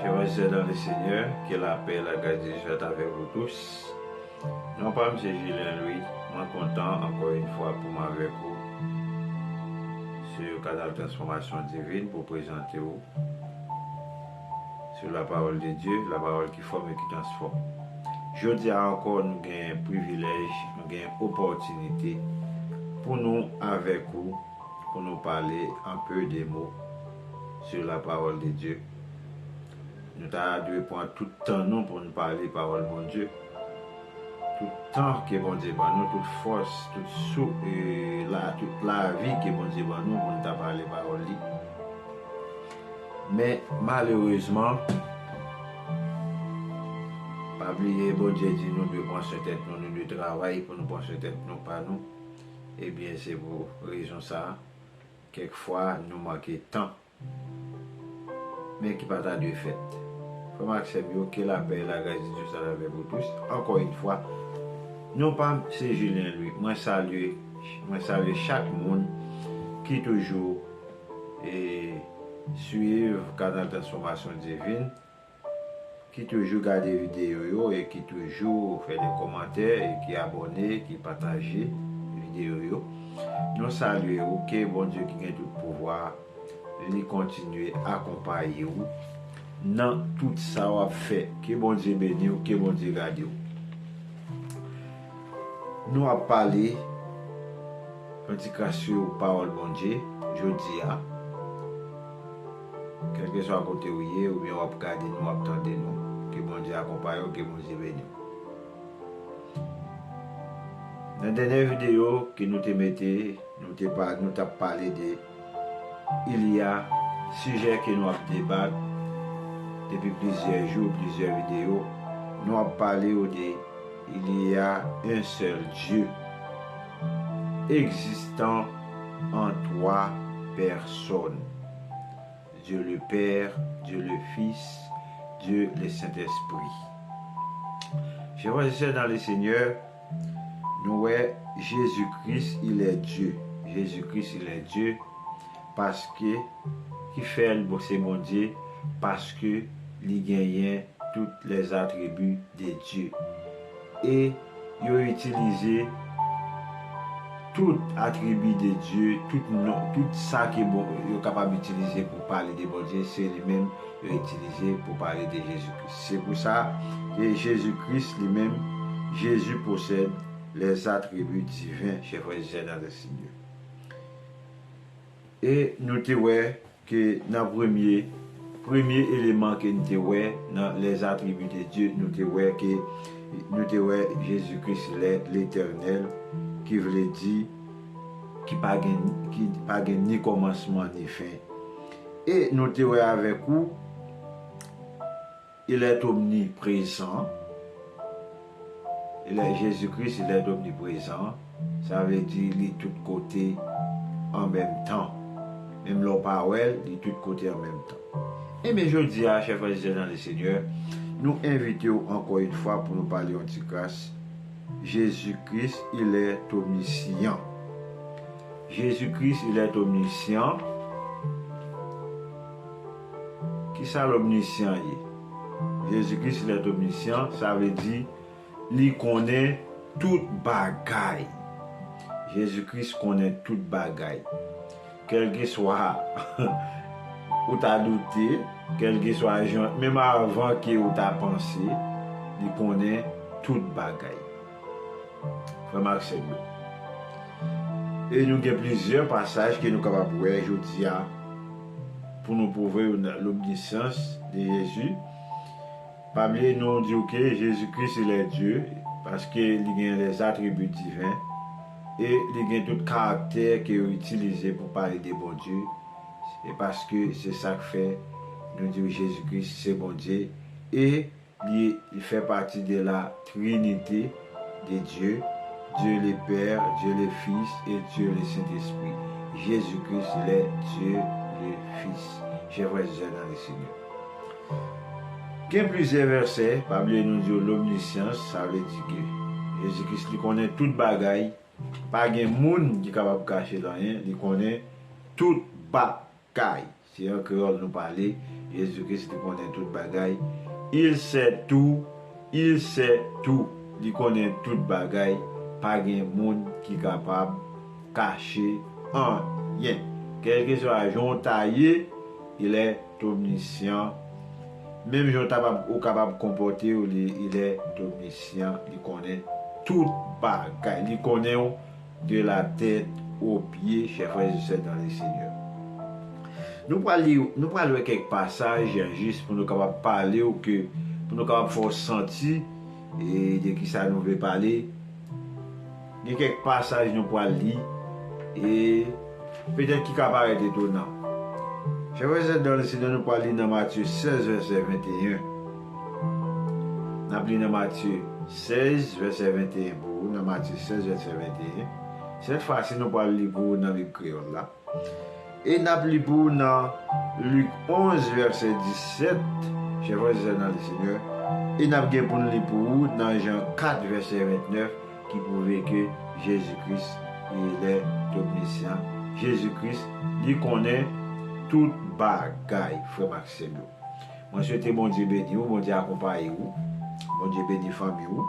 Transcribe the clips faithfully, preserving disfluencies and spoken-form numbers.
Frères et sœurs dans le Seigneur, que la paix et la grâce de Dieu soient avec vous tous. Non pa m se Julien Louis, mwen kontan ankò yon fwa pou m avèk ou sou kanal Transformation Divine pou prezante w sou la parole de Dieu, la parole qui forme et qui transforme. Jodi a ankò, nou gen privilèj, nou gen opòtinite pou nou avèk ou, pou nou pale un peu de mots sur la parole de Dieu. Nou ta dwe pran tout tan nou pou nou pale pawòl Bondye. Tout tan ke Bondye ban nou, tout fòs, tout sou, e, la, tout lavi ke Bondye ban nou pou nou ta pale pawòl li. Men, malerezman, pa bliye Bondye di nou dwe pran swen tèt nou, nou dwe travay pou nou pran swen tèt nou, pa nou. Ebyen, se pou rezon sa a, kèk fwa, nou manke tan. Men ki pa ta dwe fèt. Frè m ak sè m yo, ke lapè e lagrès de Dye swa avèk ou tous. Ankò yon fwa, non pa m se Julien Louis. Mwen salye, mwen salye chak moun ki toujou, e, swiv kanal Transformation Divine, ki toujou gade videyo yo e ki toujou fè de kòmantè e ki abòne, ki pataje videyo yo. Nou salye ou, ke Bondye ki gen tout pouvwa li kontinye akonpaye w nan tout sa w ap fè. Ke Bondye beni w, ke Bondye gade w. Nou ap pale yon ti kras sou pawòl Bondye jodi a. Kèlkeswa kote w ye, oubyen w ap gade nou, w ap tande nou, ke Bondye akonpaye w, ke Bondye beni w. Nan dènye videyo ke nou te mete, nou te pa, nou t ap pale de il y a sijè ke nou ap debat depi plizyè jou, plizyè videyo. Nou ap pale yo de il y a un seul Dieu existant en trois personnes. Dieu le Père, Dieu le Fils, Dieu le Saint-Esprit. Chers frères et sœurs dans le Seigneur, nou wè Jezi Kris, il est Dieu. Jezi Kris, il est Dieu, paske, ki fè l bon, se Bondye, paske li genyen tous les attributs de Dieu. E yo itilize tout atribi de Dye, tout non, tout sa ke bon, yo kapab itilize pou pale de Bondye, se li menm yo itilize pou pale de Jezi Kris. Se pou sa ke Jezi Kris li menm, Jésus possède les attributs divins, chers frères et sœurs dans le Seigneur. E nou te wè ke nan premye, premye eleman ke n te wè nan les attributs de Dieu, nou te wè ke, nou te wè Jezi Kris lè Letènèl, ki vle di ki pa gen, ki pa gen ni kòmansman ni fen. E nou te wè avèk ou, il est omniprésent. Il est, Jésus-Christ, il est omniprésent. Sa vle di li tout kote an menm tan. Menm lè w pa wè l, li tout kote an menm tan. Ebyen, jodi a, chè frè e sè nan le Senyè, nou envite w ankò yon fwa pou nou pale yon ti kras. Jésus-Christ, il est omniscient. Jésus-Christ, il est omniscient. Kisa lomnisyan ye? Jezi Kris, il est omniscient, sa vle di li konnen tout bagay. Jezi Kris konnen tout bagay. Kèlkeswa ou ta doute, kèlkeswa jan, menm avan ke ou ta panse, li konnen tout bagay. Frè m ak sè m yo. E nou gen plizyè pasaj ke nou kapab wè jodi a pou nou pwouve lomnisyans de Jezi. Pa bliye nou di w ke Jezi Kris, il est Dieu, paske li gen les attributs divins e li gen tout karaktè ke yo itilize pou pale de Bondye. E paske se sa k fè nou di w Jezi Kris se Bondye e li, li fè pati de la Trinité de Dieu, Dieu le Père, Dieu le Fils et Dieu le Saint-Esprit. Jésus-Christ, il est Dieu le Fils. Chè frè e sè nan le Senyè. Gen plizyè vèsè, pa bliye nou di w lomnisyans, sa vle di ke Jezi Kris li konnen tout bagay, pa gen moun ki kapab kache l anyen, li konnen tout bagay. Se an kreyòl nou pale, Jezi Kris, li konnen tout bagay. Il sait tout, il sait tout. Li konnen tout bagay. Pa gen moun ki kapab kache anyen. Kèlkeswa jan w ta ye, il est omniscient. Menm jan w ta pab, ou kapab konpòte w, li, il est omniscient. Li konnen tout bagay. Li konnen w de la tête aux pieds, chers frères et sœurs dans le Seigneur. Nou pral li, nou pral wè kèk pasaj, jis pou nou kapab pale w ke, pou nou kapab fè w santi, e, de ki sa nou vle pale. Gen kèk pasaj nou pral li, e petèt ki ka parèt etonan. Chers frères et sœurs dans le Seigneur, nou pral li nan Matye sèz, vèsè venteyen. N ap li nan Matye sèz, vèsè venteyen pou ou, nan Matye sèz, vèsè venteyen. Sèt fwa si nou pral li pou ou nan Bib kreyòl la. E n ap li pou ou nan Lik onz, vèsè disèt, chers frères et sœurs dans le Seigneur. E n ap gen pou n li pou ou nan Jan kat, vèsè ventnèf, ki pwouve ke Jezi Kris, il est omniscient. Jezi Kris, li konnen tout bagay, frè m ak sè m yo. Mwen swete Bondye beni w, Bondye akonpaye w, Bondye beni fanmi w.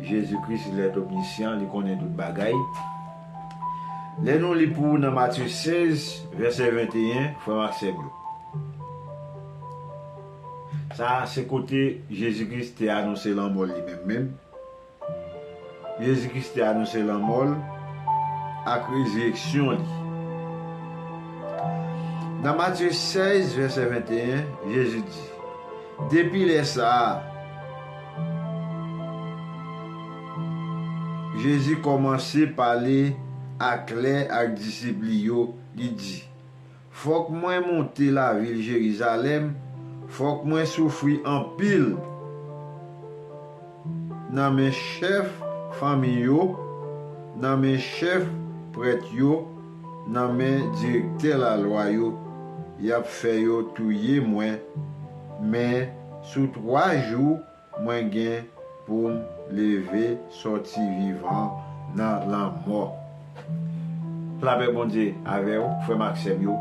Jezi Kris, il est omniscient, li konnen tout bagay. Lè nou li pou ou nan Matye sèz, vèsè venteyen, frè m ak sè m yo. Sa a se kote Jezi Kris te anonse lanmò l li menm menm. Jezi Kris te anonse lanmò l ak rezireksyon li. Nan Matye sèz, vèsè venteyen, Jezi di, depi lè sa a, Jezi kòmanse pale aklè ak disip li yo, li di, fòk mwen monte lavil Jerizalèm, fòk mwen soufri anpil nan men chèf fanmi yo, nan men chèf prèt yo, nan men direktè lalwa yo, y ap fè yo touye mwen, men sou twa jou, mwen gen pou m leve sòti vivan nan lanmò. Lapè Bondye avè w, frè m ak sè m yo.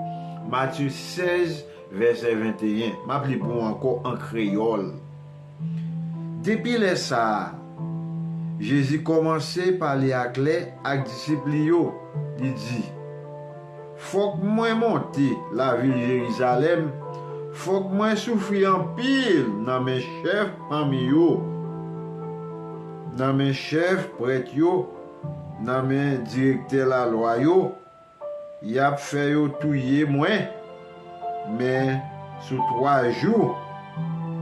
Matye sèz, vèsè venteyen. M ap li pou w ankò an kreyòl. Depi lè sa a, Jezi kòmanse pale aklè ak disip li yo. Li di, fòk mwen monte lavil Jerizalèm, fòk mwen soufri anpil nan men chèf fanmi yo, nan men chèf prèt yo, nan men direktè lalwa yo, y ap fè yo touye mwen, men sou twa jou,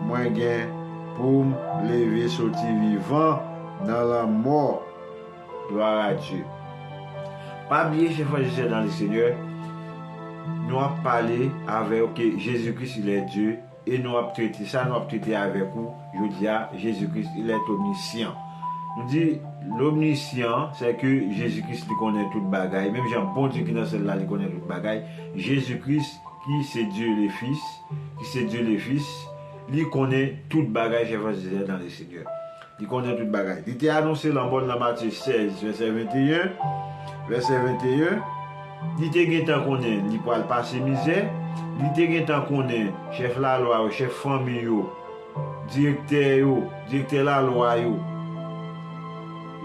mwen gen pou m leve soti vivan nan lanmò. Gloire à Dieu. Pa bliye, chè frè, sè dan le Senyè, nou ap pale avè w ke Jezi Kris, il est Dieu, e nou ap trete sa, nou ap trete avèk ou jodi a, Jezi Kris, il est omniscient. Nou di, l'omniscient, se ke Jezi Kris, li konnen tout bagay. Menm jan Bondye ki nan syèl la, li konnen tout bagay. Jezi Kris, ki se Dieu le Fils, ki se Dieu le Fils, li konnen tout bagay, chè frè, sè dan le Senyè. Li konnen tout bagay. Li te anonse lanmò l nan Matye sèz, vèsè venteyen. Vèsè venteyen, li te gentan konnen li pral pase mizè. Li te gentan konnen chèf lalwa yo, chèf fanmi yo, direktè yo, direktè lalwa yo,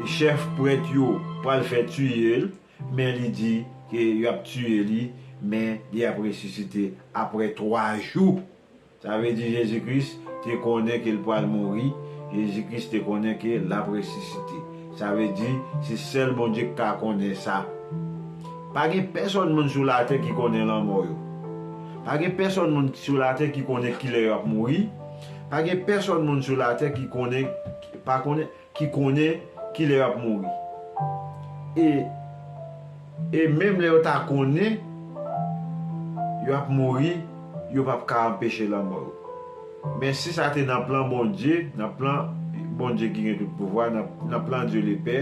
e chèf prèt yo pral fè tiye l, men li di ke y ap tiye li, men li ap resisite apre twa jou. Sa vle di Jezi Kris te konnen ke l pral mouri, Jezi Kris te konnen ke l ap resisite. Sa vle di, se sèl Bondye k ka konnen sa. Pa gen pèsòn moun sou latè ki konnen lanmò yo. Pa gen pèsòn moun sou latè ki konnen kilè y ap mouri. Pa gen pèsòn moun sou latè ki konnen, pa konnen, ki konnen kilè y ap mouri. E, e menm lè yo ta konnen y ap mouri, yo p ap ka anpeche lanmò yo. Men si sa te nan plan Bondye, nan plan Bondye ki gen tout pouvwa, nan, nan plan Dye Lepè,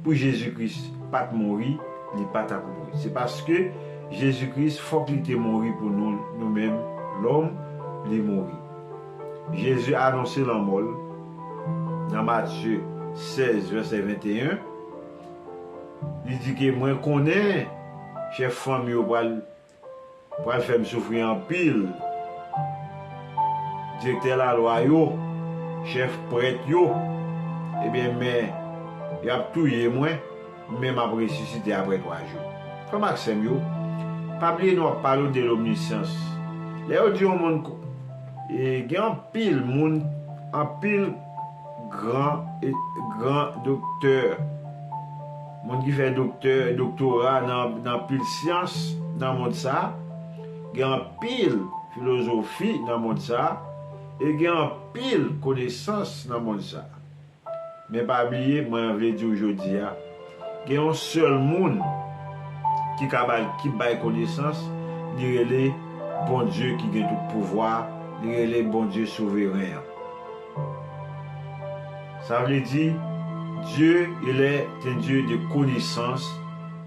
pou Jezi Kris pa t mouri, li pa t ap mouri. Se paske Jezi Kris, fòk li te mouri pou nou, nou menm, lòm, li mouri. Jezi anonse lanmò l nan Matye sèz, vèsè venteyen. Li di ke mwen konnen chèf fanmi yo pral, pral fè m soufri anpil. direktè lalwa yo, chèf prèt yo, ebyen, men y ap touye mwen, men m ap resisite apre twa jou. Frè m ak sè m yo, pa bliye nou ap pale w de lomnisyans. Lè yo di yon moun, ko- e, gen anpil moun, anpil gran, e, gran doktè, moun ki fè doktè, doktora nan, nan anpil syans nan mond sa, gen anpil filozofi nan mond sa, e gen anpil konesans nan mond sa. Men pa bliye, mwen vle di w jodi a, gen yon sèl moun ki ka bay, ki bay konesans, li rele Bondye ki gen tout pouvwa, li rele Bondye souveren an. Sa vle di, Dieu, il est un Dieu de connaissance,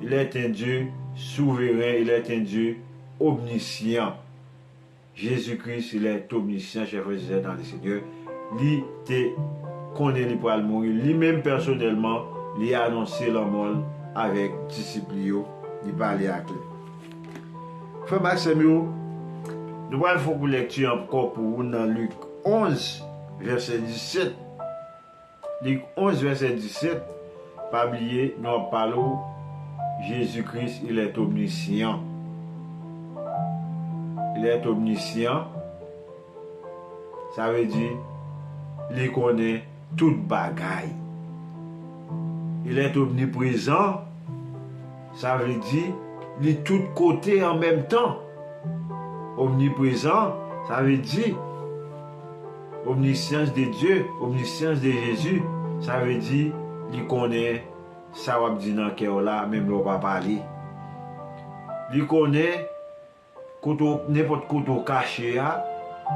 il est un Dieu souverain, il est un Dieu omniscient. Jezi Kris, il est omniscient, chè frè e sè dans le Seigneur. Li te konnen li pral mouri. Li menm pèsonèlman, li anonse lanmò l avèk disip li yo. Li pale aklè. Frè m ak sè m yo, nou pral fè yon lèkti ankò pou ou nan Lik onz, vèsè disèt. Lik onz, vèsè disèt, pa bliye, nou ap pale w, Jezi Kris, il est omniscient. Il est omniscient, sa vle di, li konnen tout bagay. Il est omniprésent, sa vle di, li tout kote an menm tan. Omniprezan, sa vle di omnisiyans de Dye, omnisiyans de Jezi, sa vle di li konnen sa w ap di nan kè w la, menm lè w pa pale. Li konnen kote w, nenpòt kote w kache a,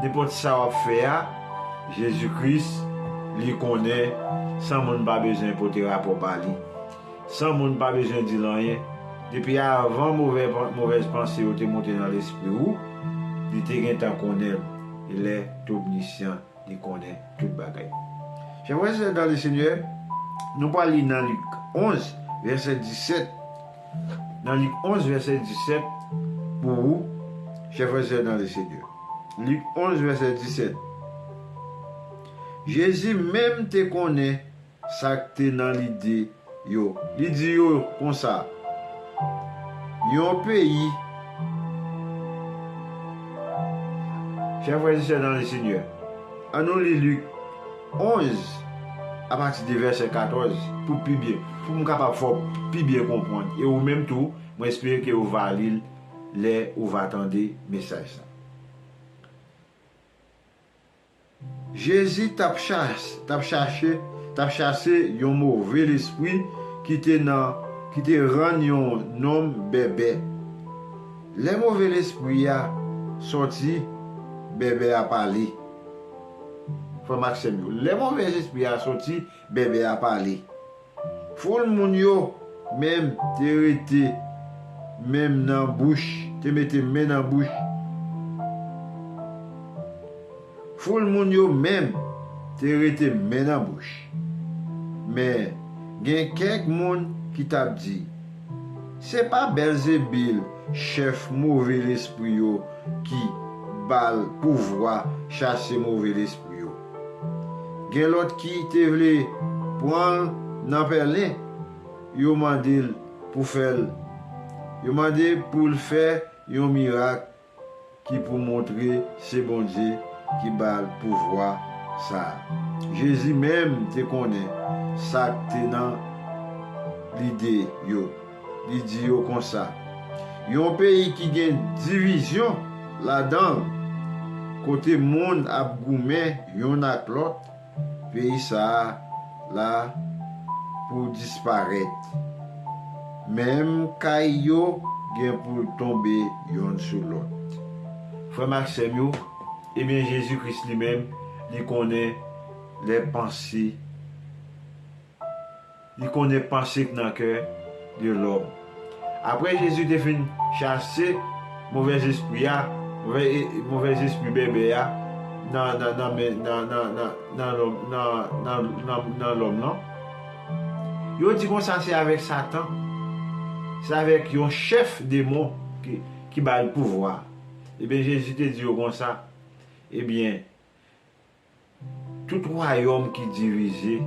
nenpòt sa w ap fè a, Jezi Kris, li konnen, san moun pa bezwen pote rapò ba li. San moun pa bezwen di l anyen. Depi avan movè, movèz panse yo te monte nan lespri w, li te gentan konnen l. Il est omniscient, li konnen tout bagay. Chè frè e sè dans le Seigneur, nou pral li nan Lik onz, vèsè disèt. Nan Lik onz, vèsè disèt, pou ou, chè frè e sè dans le Seigneur. Lik onz, vèsè disèt. Jezi menm te konnen sa k te nan lide yo. Li di yo konsa, yon peyi, chè frè e sè dans le Seigneur, ann nou li Lik onz, apati de vèsè katòz, pou pi byen, pou m kapab fè w pi byen konprann. E ou menm tou, mwen espere ke ou va li l lè ou va tande mesaj sa. Jezi t ap chas-, t ap chache, t ap chase yon move lespri ki te nan, ki te rann yon nonm bèbè. Lè move lespri a sòti, bèbè a pale. Frè m ak sè m yo, lè move lespri a sòti, bèbè a pale. Foul moun yo menm te rete men nan bouch, te mete men nan bouch. Foul moun yo menm te rete men nan bouch. Men, gen kèk moun ki t ap di, se pa Bèlzebil, chèf move lespri yo, ki ba l pouvwa chase move lespri yo. Gen lòt ki te vle pran l nan pèlen, yo mande l pou fè l, yo mande pou l fè yon mirak ki pou montre se Bondye ki ba l pouvwa sa a. Jezi menm te konnen sa k te nan lide yo. Li di yo konsa, yon peyi ki gen divizyon ladan l, kote moun ap goumen youn ak lòt, peyi sa a la pou disparèt. Menm kay yo gen pou tonbe youn sou lòt. Frè m ak sè m yo, ebyen, Jezi Kris li menm, li konnen lè panse Li konnen panse k nan kè de lòm. Apre Jezi te fin chase movèzespri a, movè-, e, movèzespri bèbè a nan, nan, nan men, nan, nan, nan, nan lòm, nan, nan, nan, nan lòm lan, yo di konsa se avèk Satan, se avèk yon chèf demon ki, ki ba l pouvwa. Ebyen, Jezi te di yo konsa, ebyen, Tout wayòm ki divize,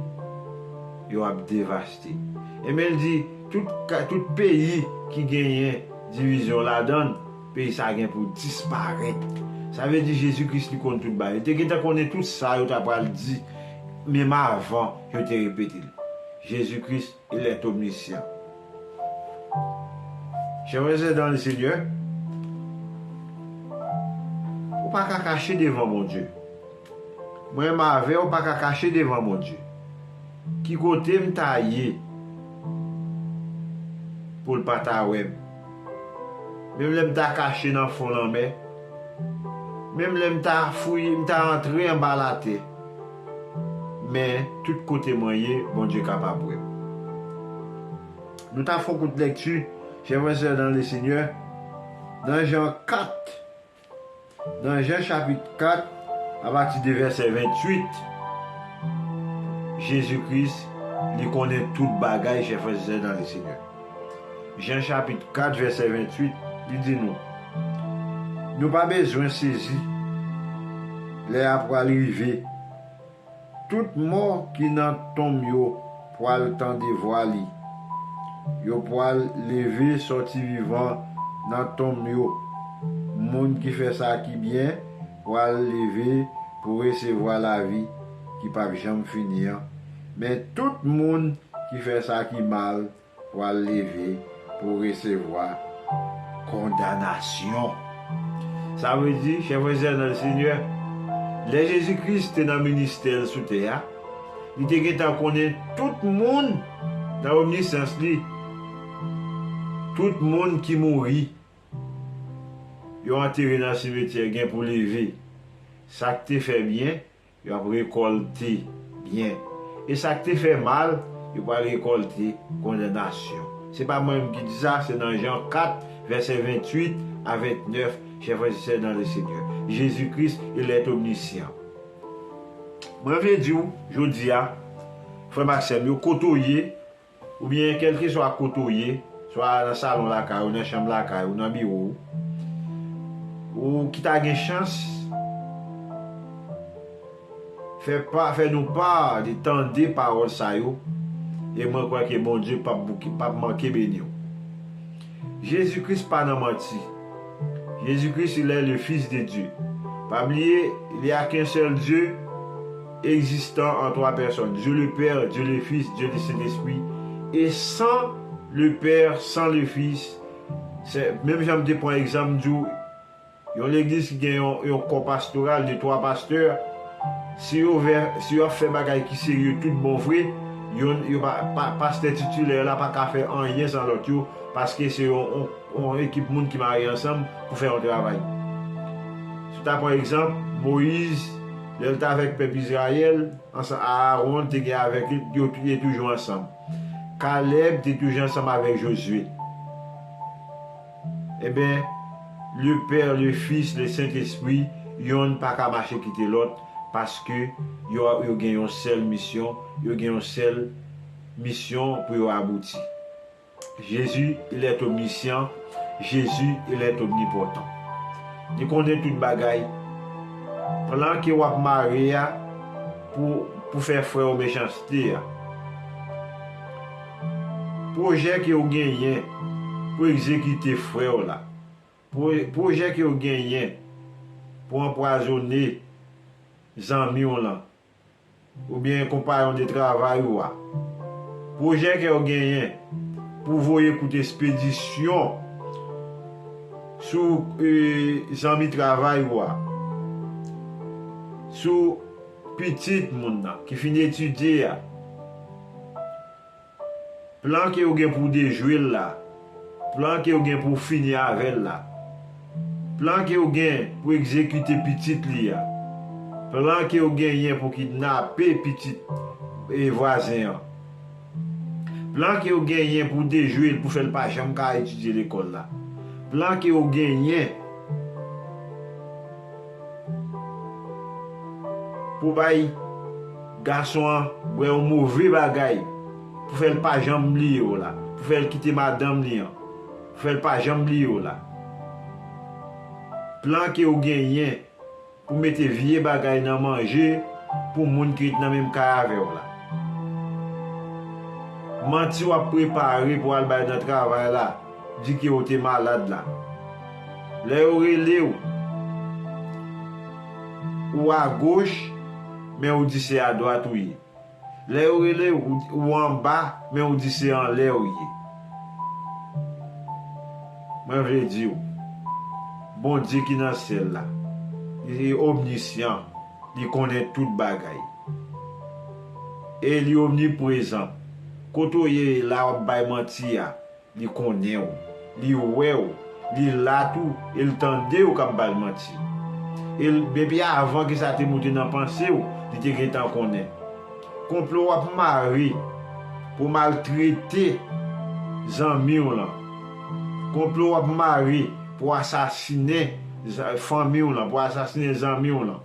yo ap devaste. Ebyen, l di, tout, ka- tout peyi ki genyen divizyon ladan l, peyi sa a gen pou disparèt. Sa vle di Jezi Kris li konn tout bagay. Li te gentan konnen tout sa yo ta pral di, menm avan yo te repete l. Jezi Kris, il est omniscient. Chè frè sè dan le Senyè, ou pa ka kache devan Bondye. Mwen menm avè w pa ka kache devan Bondye. Ki kote m ta ye pou l pa ta wè m? Menm lè m ta kache nan fon lanmè, menm lè m ta fouye, m ta antre anba latè, men tout kote mwen ye, Bondye kapab wè m. Nou ta fè yon kout lèkti, chè frè sè dan le Senyè, nan Jan kat, nan Jan chapit kat, apati de vèsè venntuit, Jezi Kris, li konnen tout bagay, chè frè sè dan le Senyè. Jan chapit kat, vèsè venntuit, li di nou, nou pa bezwen sezi, lè a pral rive, tout mò ki nan tonm yo pral tande vwa li. Yo pral leve sòti vivan nan tonm yo. Moun ki fè sa ki byen pral leve pou resevwa lavi ki p ap janm fini an. Men tout moun ki fè sa ki mal pral leve pou resevwa kondanasyon. Sa vle di, chè frè sè nan le Senyè, lè Jezi Kris te nan ministè l sou tè a, li te gentan konnen tout moun nan omnisans li, tout moun ki mouri, yo antere nan simetyè gen pou leve. Sa k te fè byen, yo ap rekòlte byen. E sa k te fè mal, yo pral rekòlte kondanasyon. Se pa mwen menm ki di sa, se nan Jan kat, vèsè venntuit a ventnèf, chè frè e sè nan le Senyè. Jezi Kris, il est omniscient. Mwen vle di w, jodi a, frè m ak sè m yo, kote w ye, oubyen kèlkeswa kote w ye, swa nan salon lakay ou, nan chanm lakay ou, nan biwo w, ou ki ta gen chans fè pa, fè nou pa de tande pawòl sa yo, e mwen kwè ke Bondye p ap bouke, p ap manke beni w. Jezi Kris pa nan manti. Jezi Kris, il est le Fils de Dieu. Pa bliye, il y a qu'un seul Dieu existant en trois personnes. Dieu le Père, Dieu le Fils, Dieu le Saint-Esprit. Et sans le Père, sans le Fils, se, menm jan m te pran egzanp, m di w, yon legliz ki gen yon, yon kò pastoral de twa pastè, si yo vè, si yo ap fè bagay ki serye tout bon vre, yo, yo pa, pa, pastè titilè la pa ka fè anyen san lòt yo, paske se yon, yon, yon ekip moun ki mare ansanm pou fè yon travay. Si w ta pran egzanp, Moyiz, lè l t avèk pèp Izrayèl, ansanm Aawon te gen avèk li, yo, yo toujou ansanm. Kalèb te toujou ansanm avèk Jozye. Ebyen, le Père, le Fils, le Saint-Esprit, yonn pa ka mache kite lòt, paske yo, yo gen yon sèl misyon, yo gen yon sèl misyon pou yo abouti. Jezi, il est omniscient, Jezi, il est omnipotent. Li konnen tout bagay. Plan ke w ap mare a pou, pou fè frè w mechanste a. Pwojè ke w genyen pou egzekite frè w la. Pwo-, pwojè ke w genyen pou anpwazonnen zanmi w lan, oubyen konpayon de travay ou a. Pwojè ke w genyen pou voye kout espedisyon sou, e, zanmi travay ou a, sou pitit moun nan ki fin etidye a. Plan ke w gen pou w dejwe l la. Plan ke w gen pou w fini avè l la. Plan ke w gen pou w egzekite pitit li a. Plan ke w genyen pou w kidnape pitit, e, vwazen an. Plan ke w genyen pou w dejwe l, pou fè l pa janm ka etidye lekòl la. Plan ke w genyen pou bay gason an bwè yon move bagay, pou fè l pa janm bliye w la, pou fè l kite madanm li an, pou fè l pa janm bliye w la. Plan ke w genyen pou mete vye bagay nan manje, pou moun ki ret nan menm kay avè w la. Manti w ap prepare pou al bay nan travay la, di ke w te malad la. Lè yo rele w, ou agoch, men ou di se adwat ou ye. Lè yo rele w, ou anba, men ou di se anlè ou ye. Mwen vle di w, Bondye ki nan syèl la, li omnisyan, li konnen tout bagay. E li omniprezan. Kote w ye la w ap bay manti a, li konnen w, li wè w, li la tou, e l tande w k ap bay manti. E l, depi avan ke sa te moute nan panse w, li te gentan konnen. Konplo w ap mare pou maltrete zanmi w lan. Konplo w ap mare pou asasinen za-, fanmi w lan, pou asasinen zanmi w lan.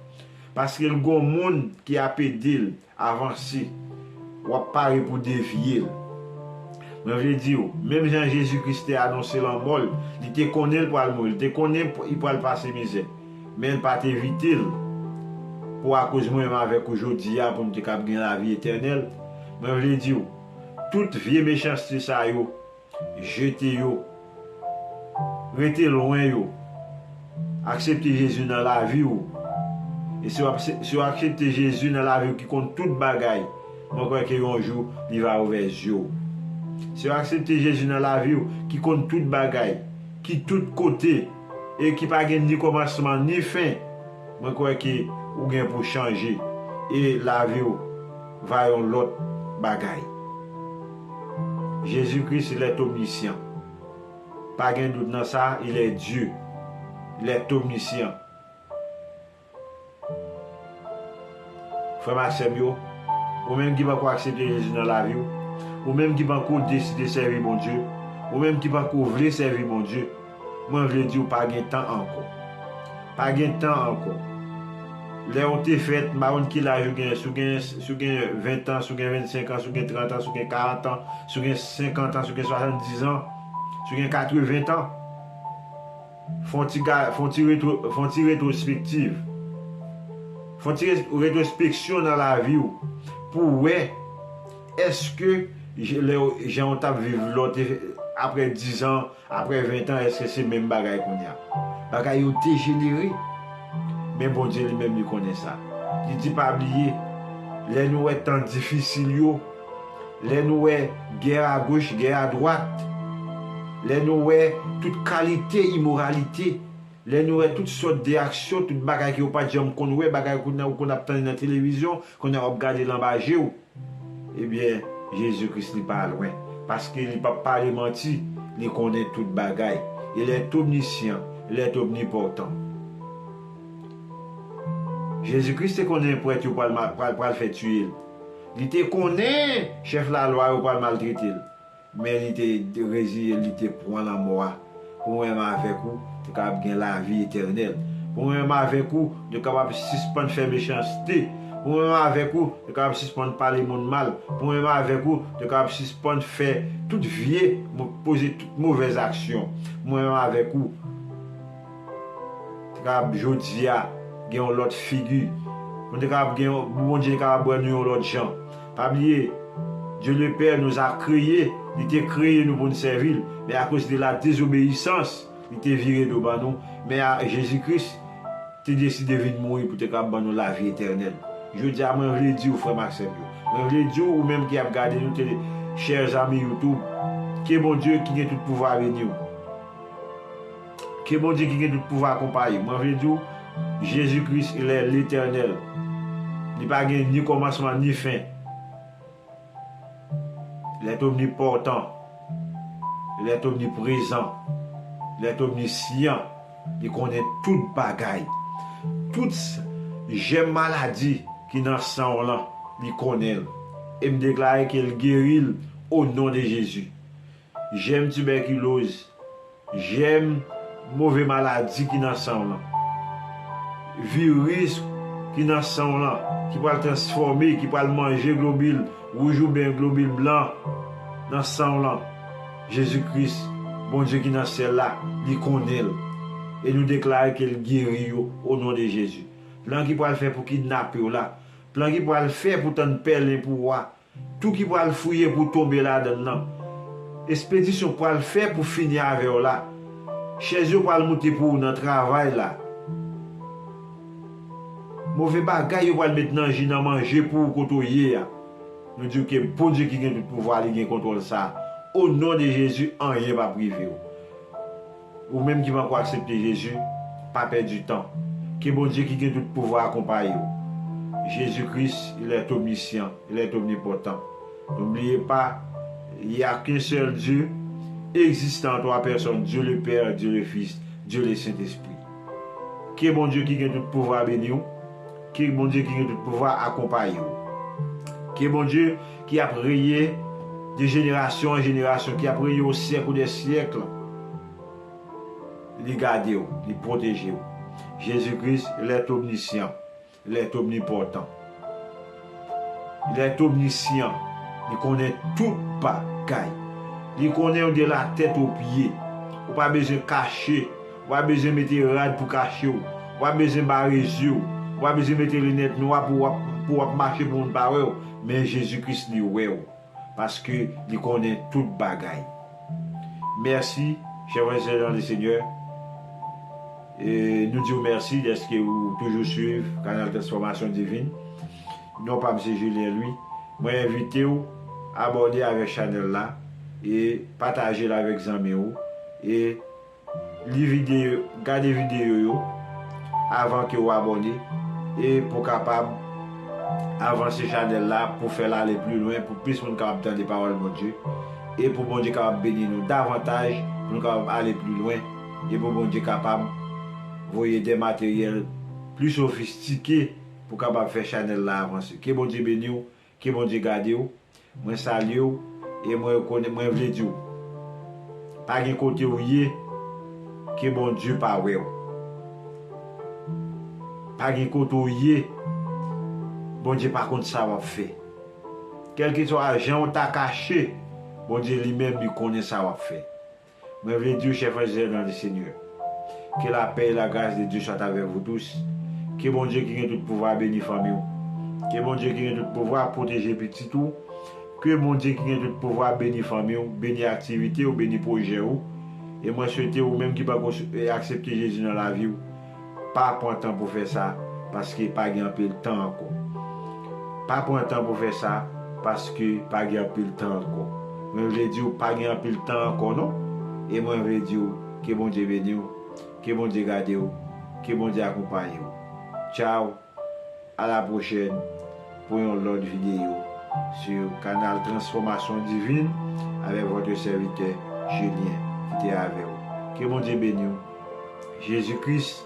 Paske l gon moun ki ap ede l avanse. W ap pare pou devye l. Mwen vle di w, menm jan Jezi Kris te anonse lanmò l, li te konnen l pral mouri, li te konnen p-, li pral pase mizè. Men l pa t evite l pou akoz mwen menm avèk ou jodi a, pou n te kab gen lavi etènèl. Mwen vle di w, tout vye mechanste sa yo, jete yo. Rete lwen yo. Aksepte Jezi nan lavi w. E si w ap-, si w aksepte Jezi nan lavi w ki konn tout bagay, mwen kwè ke yon jou li va ouvè zye w. Si w aksepte Jezi nan lavi w ki konn tout bagay, ki tout kote, e ki pa gen ni kòmansman ni fen, mwen kwè ke ou gen pou chanje e lavi w va yon lòt bagay. Jezi Kris, il est omniscient. Pa gen dout nan sa, il est Dieu. Il est omniscient. Frè m ak sè m yo, ou menm ki pako aksepte Jezi nan lavi w, ou menm ki pako deside sèvi Bondye, ou menm ki pako vle sèvi Bondye, mwen vle di w pa gen tan ankò. Pa gen tan ankò. Lè w te fèt, m pa konn ki laj ou gen, si w gen, si w gen ven tan, si w gen vennsenk an, si w gen trant an, si w gen karant an, si w gen senkant an, si w gen swasanndiz an, si w gen katreven tan. Fè yon ti ga-, fè yon ti retwo-, fè yon ti retwospektiv. Fè yon ti re-, retwospeksyon nan lavi w pou w wè èske je-, lè w, jan w t ap viv lè w te, apre diz an, apre ven tan, èske se menm bagay kounye a? Bagay yo dejenere. Men Bondye li menm li konnen sa. Li di pa bliye, lè nou wè tan difisil yo, lè nou wè gè agoch, gè adwat, lè nou wè tout kalite imoralite, lè nou wè tout sòt de aksyon, tout bagay ke w pa t janm konn wè, bagay ou konn, ou konn ap tande nan televizyon, kounye a w ap gade l anba je w, ebyen, Jezi Kris li pa lwen. Paske li p ap pale manti, li konnen tout bagay. Il est omniscient, il est omnipotent. Jezi Kris te konnen prèt yo pral ma-, pral, pral fè tiye l. Li te konnen chèf lalwa yo pral maltrete l. Men li te reziye l, li te pran lanmò a. Pou mwen menm avèk ou, nou kapab gen lavi etènèl. Pou mwen menm avèk ou, nou kapab sispann fè mechanste. Pou mwen menm avèk ou, nou kapab sispann pale moun mal. Pou mwen menm avèk ou, nou kapab sispann fè tout vye, mo-, poze tout movèz aksyon. Pou mwen menm avèk ou, te kapab jodi a gen yon lòt figi. Pou nou te kapab gen yon, Bondye te kapab wè nou yon lòt jan. Pa bliye, Dieu le Père nous a créés, li te kreye nou pou n sèvi l, men akoz de la désobéissance, li te vire do ban nou. Men a, Jezi Kris te deside vin mouri pou te kapab ban nou lavi etènèl. Jodi a, mwen vle di w, frè m ak sè m yo, mwen vle di w, ou menm ki ap gade nou, tele, chè zanmi YouTube, ke Bondye ki gen tout pouvwa beni w. Ke Bondye ki gen tout pouvwa akonpaye. Mwen vle di w, Jezi Kris, il est l'Éternel. Li pa gen ni kòmansman, ni fen. Il est omnipotent. Il est omniprezan. Il est omnisyan. Li konnen tout bagay. Tout jèm maladi ki nan san w lan, li konnen l. E m deklare ke l geri l o non de Jezi. Jèm tibèkiloz, jèm move maladi ki nan san w lan, viris ki nan san w lan, ki pral transfòme, ki pral manje globil wouj oubyen globil blan nan san w lan, Jezi Kris, Bondye ki nan syèl la, li konnen l. E nou deklare ke l geri yo o non de Jezi. Plan ki pral fè pou kidnape w la, Plan ki pral fè pou tann pèlen pou w a. Tou ki pral fouye pou tonbe ladan l nan. Espedisyon pral fè pou fini avè w la. Chèz yo pral moute pou ou nan travay la. Move bagay yo pral met nan ji nan manje pou ou kote w ye a. Nou di w ke Bondye ki gen tout pouvwa, li gen kontwòl sa. O non de Jezi, anyen p ap rive w. Ou menm ki pako aksepte Jezi, pa pèdi tan. Ke Bondye ki gen tout pouvwa akonpaye w. Jezi Kris, il est omniscient, il est omnipotent. N'oubliez pas, il n'y a qu'un seul Dieu, existant en trois personnes, Dieu le Père, Dieu le Fils, Dieu le Saint-Esprit. Ke Bondye ki gen tout pouvwa beni w. Ke Bondye ki gen tout pouvwa akonpaye w. Ke Bondye ki ap reye de jenerasyon an jenerasyon, ki ap reye o syèk ou dè syèk, li gade w, li pwoteje w. Jezi Kris, il est omniscient, il est omnipotent. Il est omniscient. Li konnen tout bagay. Li konnen w de la tèt o pye. Ou pa bezwen kache. Ou pa bezwen mete rad pou kache w. Ou pa bezwen bare zye w. Ou pa bezwen mete linèt nwa pou w ap, pou w ap mache pou moun pa wè w. Men Jezi Kris, li wè w. Paske li konnen tout bagay. Mèsi, chè frè sè nan le Senyè. E nou di w mèsi dèske ou toujou swiv kanal Transfòmasyon Divin. Non pa m se Julien Louis. Mwen envite w abòne avèk chanèl la e pataje l avèk zanmi w. E li videyo, gade videyo yo avan ke w abòne e pou kapab avanse chanèl la, pou fè l ale pli lwen, pou plis moun kapab tande pawòl Bondye e pou Bondye kapab beni nou davantaj, pou nou kapab ale pli lwen e pou Bondye kapab voye de materyèl pli sofistike pou kapab fè chanèl la avanse. Ke Bondye beni w, ke Bondye gade w. Mwen salye w e mwen rekonè, mwen vle di w, pa gen kote w ye ke Bondye pa wè w. Pa gen kote w ye, Bondye pa konn sa w ap fè. Kèlkeswa jan w ta kache, Bondye li menm li konnen sa w ap fè. Mwen vle di w, chè frè sè nan le Senyè, que la paix et la grâce de Dieu soit avec vous tous. Ke Bondye ki gen tout pouvwa beni fanmi w. Ke Bondye ki gen tout pouvwa pwoteje pitit ou. Ke Bondye ki gen tout pouvwa beni fanmi w, beni aktivite w, beni pwojè w. E mwen swete ou menm ki pako s-, e, aksepte Jezi nan lavi w, pa pran tan pou fè sa, paske pa gen anpil tan ankò. Pa pran tan pou fè sa, paske pa gen anpil tan ankò. Mwen vle di w, pa gen anpil tan ankò non. E mwen vle di w, ke Bondye beni w, ke Bondye gade w, ke Bondye akonpaye w. Tchaw, à la prochaine pou yon lòt videyo sur kanal Transfòmasyon Divin avèk votre serviteur Julien ki te avè w. Ke Bondye beni w. Jésus-Christ,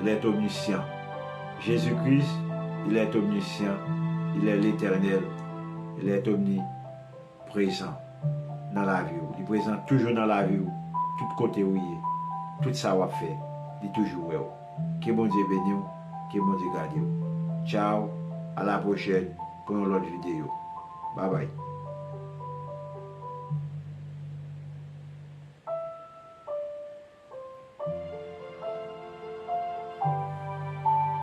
il est omniscient. Jésus-Christ, il est omniscient. Il est l'Éternel. Il est omniprésent nan lavi w. Li prezan toujou nan lavi w. Tout kote w ye, tout sa w ap fè, li toujou wè w. Ke Bondye beni w, ke Bondye gade w. Tchaw, à la prochaine pou yon lòt videyo. Babay.